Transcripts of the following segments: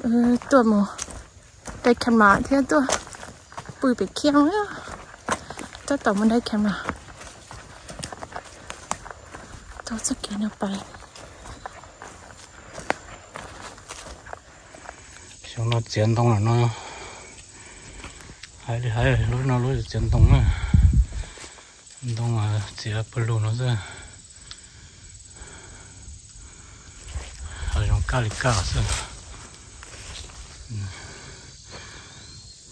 Tuaj mus dai camera thiab tuaj pw pem khiab, tab tom mus dai camera taug txoj kev no pais. Xyoo no txiav ntoo lawm no, hais li hais lub no lub txiav ntoo na, ntoo txiav pawg lug no xwb, zoo kaj li kaj xwb.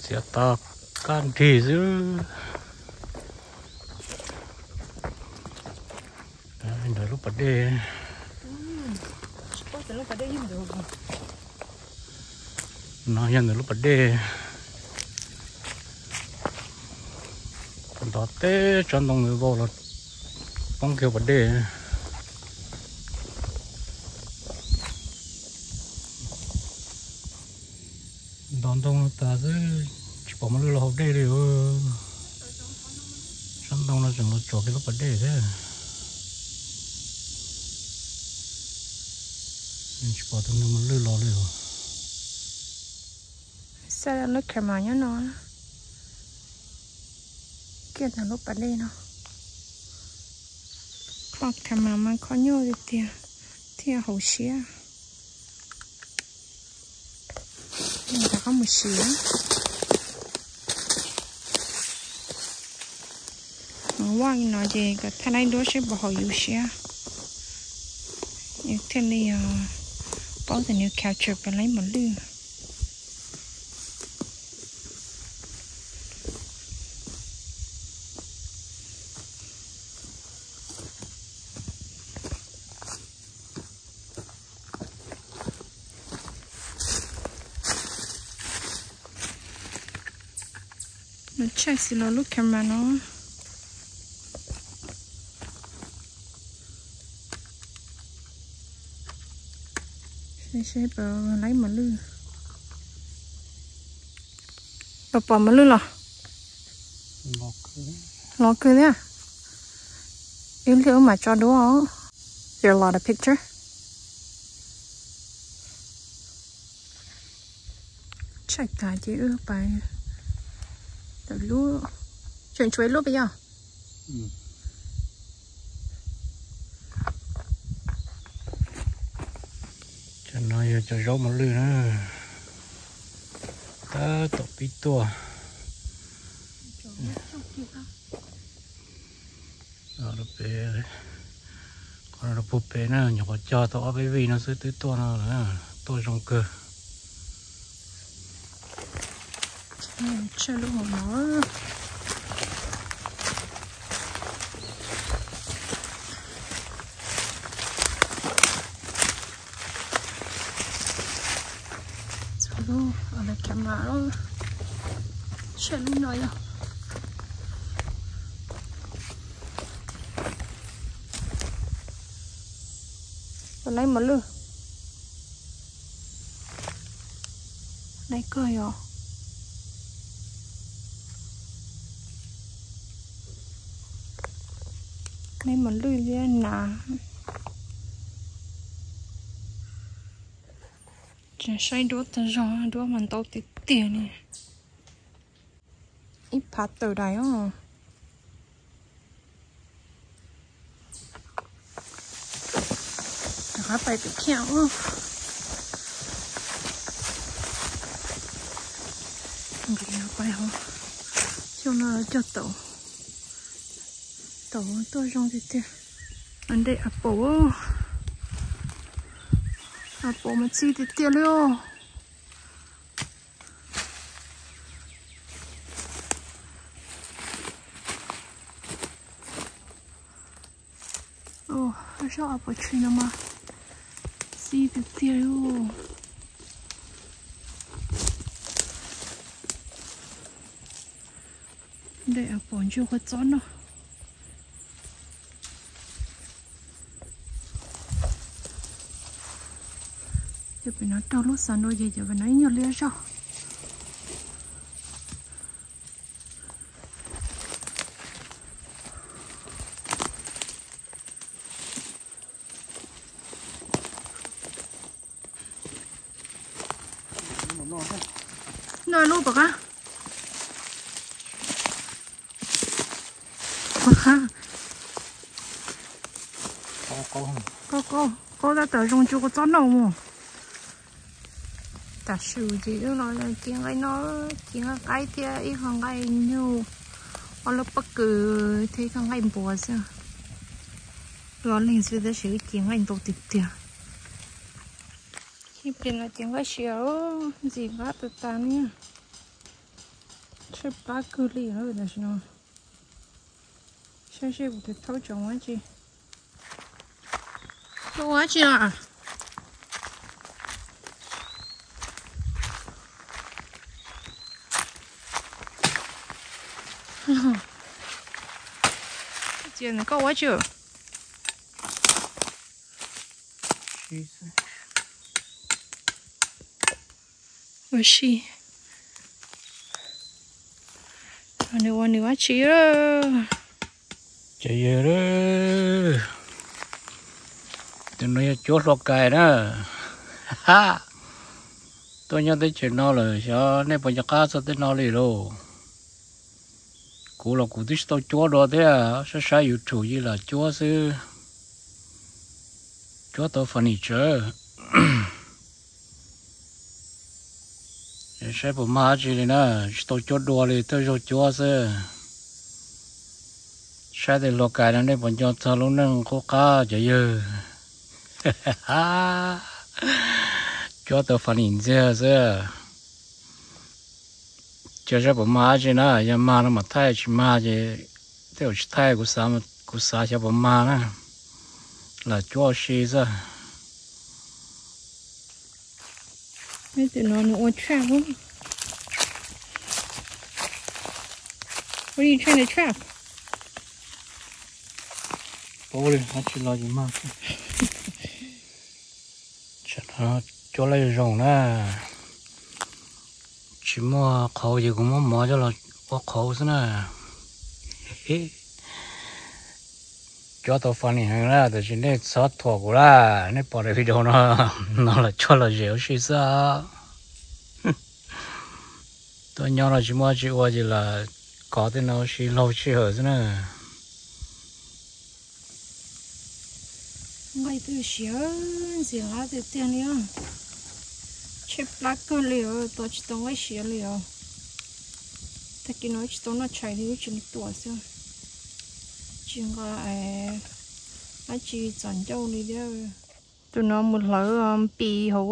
Txiav tau kaj nrig xwb. Ntawm lub pas dej, no yog ntawm lub pas dej. Nrov teb tsob ntoo ntawd vau los poob kiag pas dej. Nrov ntoo tas xwb, tsis pom mos lwj los hauv dej li. Tsob ntoo no tseem los tsom kiag lub pas dej thiab. Tsis pom tus neeg mos lwj los li. Xaj lub camera nyob no, kiag ntawm lub pas dej no. Kho camera mas kho nyuaj tiag tiag, thiaj hauv siab. Rov qab mus siav. Mus vaj no ces kom thaij laib duab seb puas haum yus siab, yus thiaj li paub tias nws capture puas laib mos lwj. Nws tshaij xws los lub camera no. Seb puas laib mos lwj. Puas pom mos lwj los? Los kawg thiab. Ib pliag wb mam tso duab. There are a lot of picture. Tshaij tas ces wb pais lub, tseem tshuav ib lub pes yog. Cov no yog cov zaub mos lwj na, tab tom pib tuaj. Pem, qhov no puag pem na, nyuam qhuav cog tau ob peb vij no xwb twb tuaj no lawm, tuaj zoo kawg. Tshaij lub hauv no. Txog lub camera, tshaij lub no yog. Puas laib mos lwj? Laib kawg yog. Laib mos lwj thiab nas. Tseem saib duab tag zog, duab mas ntau tiag tiag li. Ib phav tawm daim os. Rov qab pais pem khiab. Nqis pais hauv. Xyoo no cog taum, taum tuaj zoo tiag tiag. Dej apple, apple mas txi tiag tiag li os. Zaub apple tree no mas txi tiag tiag li. Dej apple ntsuag qhuav txob noj. Cov pem no raug lub xav nrua ces cov pem no ib nyuag liab zog. Noj lub pom qab. Pom qab. Qaub qaub, qaub tab tom zoo tsis qaub txob noj mus. Tam sim ces wb los ci nqaij no, ci nqaij qaib thiab ib qho nqaij nyuj, ob lub pob kws thiab ib qho nqaij npua xwb. Wb ob leeg xwb tab sis wb ci nqaij ntau tiag tiag. Ib pliag no ces nqaij siav, ntxim qab tas tas li. Tshaib plab kawg li tam sim no. Saib seb kuv tus thaub tseem ua dab tsi. Koj ua dab tsi no? Cia koj ua dab tsi? Ua si. Nws ua nws ua tsi. Ces yog, tus no yog cuab hlua kais na. Tuaj nyob teb chaws no lawm xyov nej puas nco qab txog tej no li lauj. Kuv los kuv twb tsis tau cuab dua thiab, saib saib YouTube yij lam cuab xwb. Cuab tau furniture. Saib puas mag dab tsi li na, tsis tau cuab dua li, thawj zaug cuab xwb. Saib tej hlua kais no nej puas nco txog lub neej qub qab cov yawg. Cuab tau furniture ntxiag xwb. Ces saib puas mag dab tsi na, yog mag no mam thaij, tsis mag ces tej zaum tsis thaij, kuv xav xyov puas mag na. Lam cuab ua si xwb. Tus no nws ua trap. What are you trying to trap? Paub li, dab tsi los tsis mag. Cuab lawv zoo na. Tsis muaj qhauv ces kuv muab mov coj los ua qhauv xwb na. Cuab tau funny heev na, tiam sis nej txhob thuam kuv lawm, nej pom daim video no, no los cuab los zem ua si xwb. Tuaj nyob no tsis muaj dab tsi ua ces lam kov tej no ua si laug sij hawm xwb na. Nqaij twb siav ntxim qab tiag tiag li os. Tshaib plab kawg li os, tos tsis tau nqaij siav li os. Tag kis no wb tsis tau noj tshais li, wb tsis mus tuam xwb. Tsis nqa dab tsi txom ncauj li thiab. Tus no mus hlawv npis hauv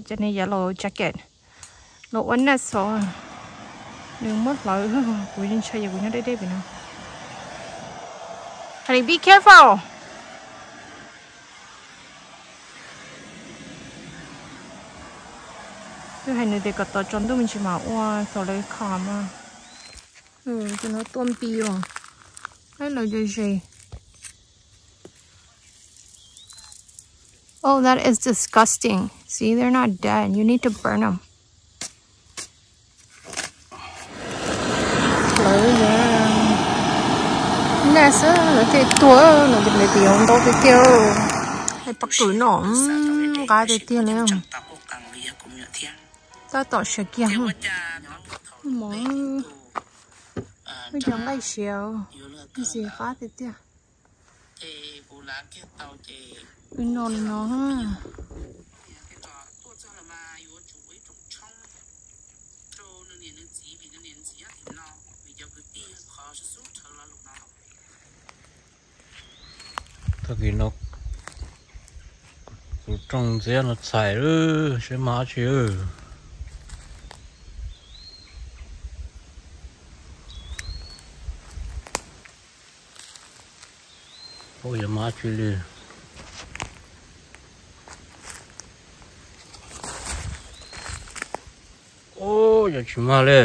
cov niag yellow jacket. Los ua naj xov, nws muab hlawv, kuv ntshai yog kuv nyob deb deb pem no. Honey, be careful. Twb hais nws tias kom tos tsaus ntuj me ntsis mam ua thaum lawv calm. Tus no tuaj npis os. Qaib lawv ze ze. Oh, that is disgusting. See, they're not dead. You need to burn them. Lawv naj xwb lawv thiaj tuag, lawv ces lawv tias ntau tiag tiag. Hais pob kws no nqa tiag tiag li. Tab tom siav kiag. Mov, muaj cov nqaij siav ntxim qab tiag tiag. Wb noj li no. Tag kis no kuv rooj ntxiab no txhais lawm, seb mag dab tsi. Ua yog mag dab tsi li. Ub, yog tsis mag li.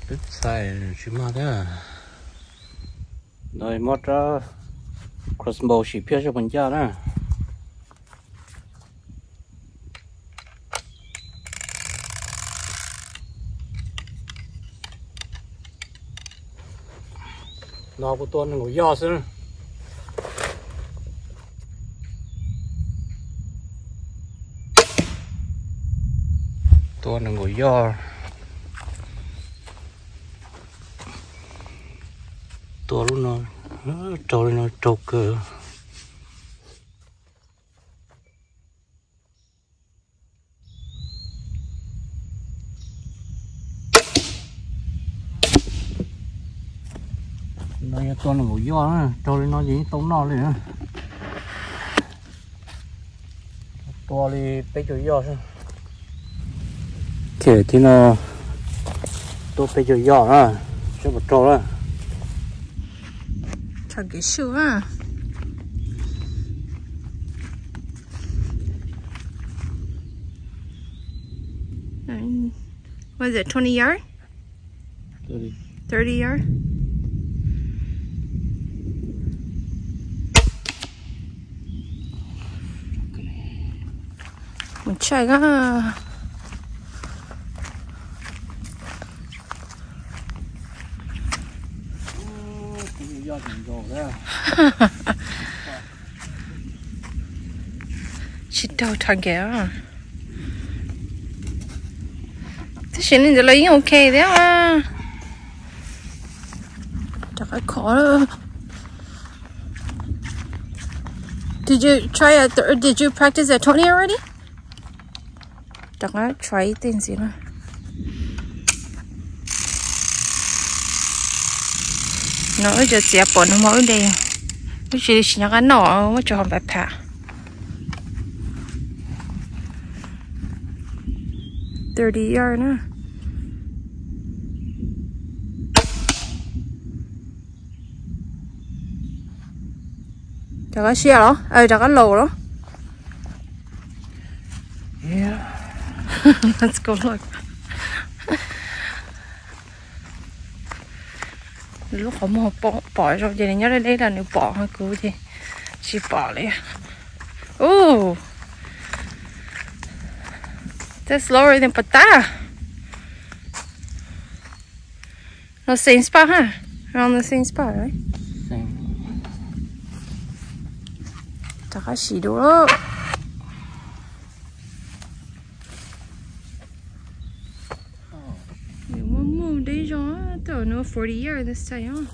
Twb txhais tsis mag thiab. No muab rab crossbow sim phiaj seb puas ncaj na. No kuv tua nees nkaum yoj xwb. Tua nees nkaum yoj. Tua lub no, raug li no raug kawg. No yog tua nees nkaum yoj, raug li no ces yeej tau noj li. Tua li peb caug yoj xwb. Thiab no tua peb caug yoj na, saib puas raug na. Tag kev sub na. Was it twenty yard? Thirty yard. Mus tshaj na. Tsis raug target. Tab sis li ntawd los yeej ok thiab. Rov qab khov. Did you try a, did you practice at twenty already? Rov qab try ib teg ntxiv na. No wb cov txiav pom nws mog wb de. Wb tsis li tsis nyob qab noj, muab tso hauv backpack. Thirty yard na. Rov qab siab los? Rov qab laus los? Let's go look. Lub qhov muag pom zoo ces nws nyob deb deb los nws pom, kuv ces tsis pom li. Ooh, that's lower than pata. No, same spot, huh? Around the same spot, right? Same. Rov qab siv dua. Nws muaj muaj deb zog, tau no forty yard this time.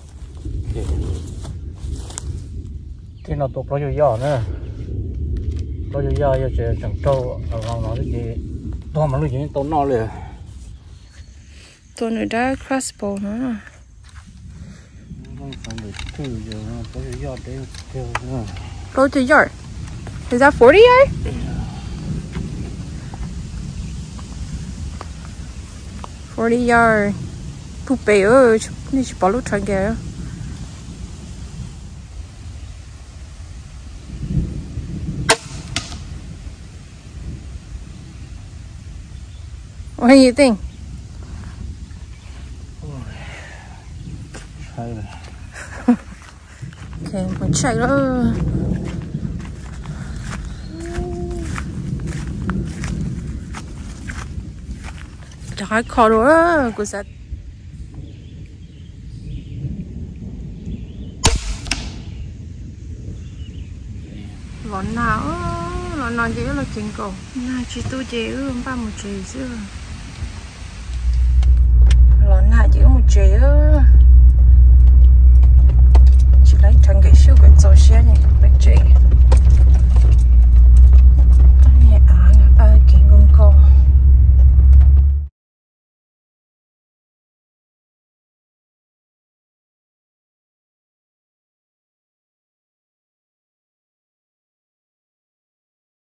Thiab no tua plaub caug yoj na. Plaub caug yoj yog tseem raug no ces tuag mas lub yeej tau noj li. Tua nws dab crossbow no. Plaub caug yard. Is that forty yard? Forty yard. Puag pem, nej tsis pom lub target. What do you think? Ok, mus check lawm. Rov qab kho dua, kuv xav. Los nag, los nag ces wb los tsev nkaus, nag tsis tu ces wb npaj mus tsev xwb. Los nag ces wb mus tsev.